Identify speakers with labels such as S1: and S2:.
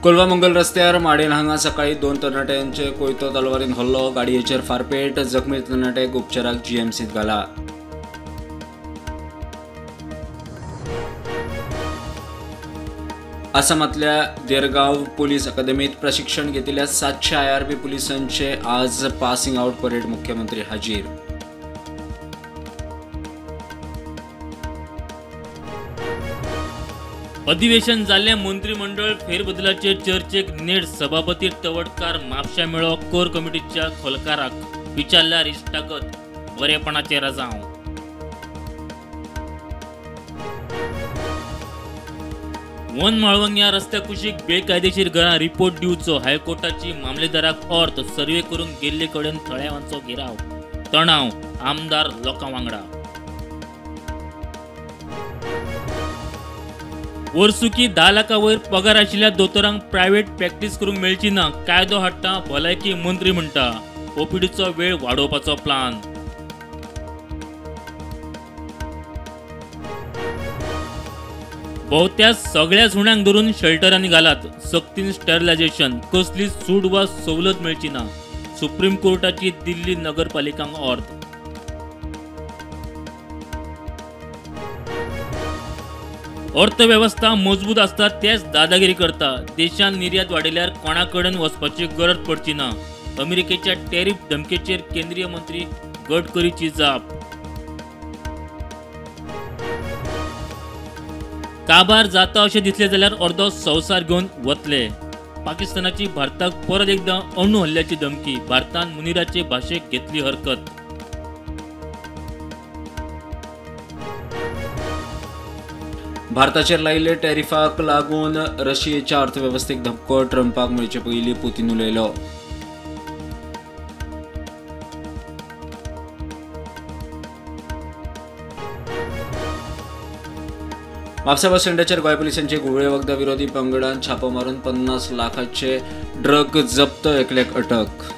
S1: कोलवा मंगल रस्त्यार माडेल हांगा सकाळी 2 तरणाट्यांचे कोयतो तलवारीन हल्लो. गाडयेचेर फारपेट. जखमी तरणाट्याक उपचाराक जीएमसीत घाला. आसामातल्या देरगांव पोलीस अकादमीत प्रशिक्षण घेतिल्ल्या 700 IRB पुलिसांचे आज पासिंग आउट परेड. मुख्यमंत्री हाजीर.
S2: अधिवेशन जाल्ले मंत्रिमंडळ फेरबदलाचे चर्चेक नेट. सभापती तवडकार म्हापशा मेळो कोर कमिटीच्या खोलकाराक विचारल्यार इश्टागत बरेपणाचे रजांव. वन माळवंग रस्त्या कुशीक बेकायदेशीर घरां रिपोर्ट दिवचो हायकोर्टाची मामलेदाराक अर्थ. सर्वे करून गेल्ले कडेन थळाव्यांचो घेराव. तणाव आमदार लोकां वांगडा. वर्सुकी 10 लाखां वयर पगार आशिल्ल्या दोतोरांक प्रायव्हेट प्रॅक्टीस करूंक मेळची ना. कायदो हाडटा भलायकी मंत्री म्हणटा. ओपीडीचो वेळ वाडोवपाचो प्लान. भोवत्या सगळ्या सुण्यांक धरून शेल्टरांनी घालात. सक्तीन स्टरलायझेशन. कसली सूट वा सवलत मेळची ना. सुप्रीम कोर्टाची दिल्ली नगरपालिकांक अर्थ. अर्थवेवस्था मजबूत आसता तेच दादागिरी करता. देशान निर्यात वाडयल्यार कोणा कडेन वचपाची गरज पडची ना. अमेरिकेच्या टॅरिफ धमकेचेर केंद्रीय मंत्री गडकरीची जाप. काबार जाता अशें दिसलें जाल्यार अर्दो संवसार घेवन वतले. पाकिस्तानाची भारताक परत एकदां अणू हल्ल्याची धमकी. भारतान मुनिराचे भाशेक घेतली हरकत.
S1: भारताचेर लायिल्ले टॅरिफाक लागून रशियेच्या अर्थवेवस्थेक धपको. ट्रंपाक मेळचे पयलीं पुतीन उलयलो. म्हापसा बस स्टँडाचेर गोंय पुलिसांचे घुंवळे वखदां विरोधी पंगडान छापो मारून 50 लाखाचे ड्रग जप्त. एकल्याक अटक.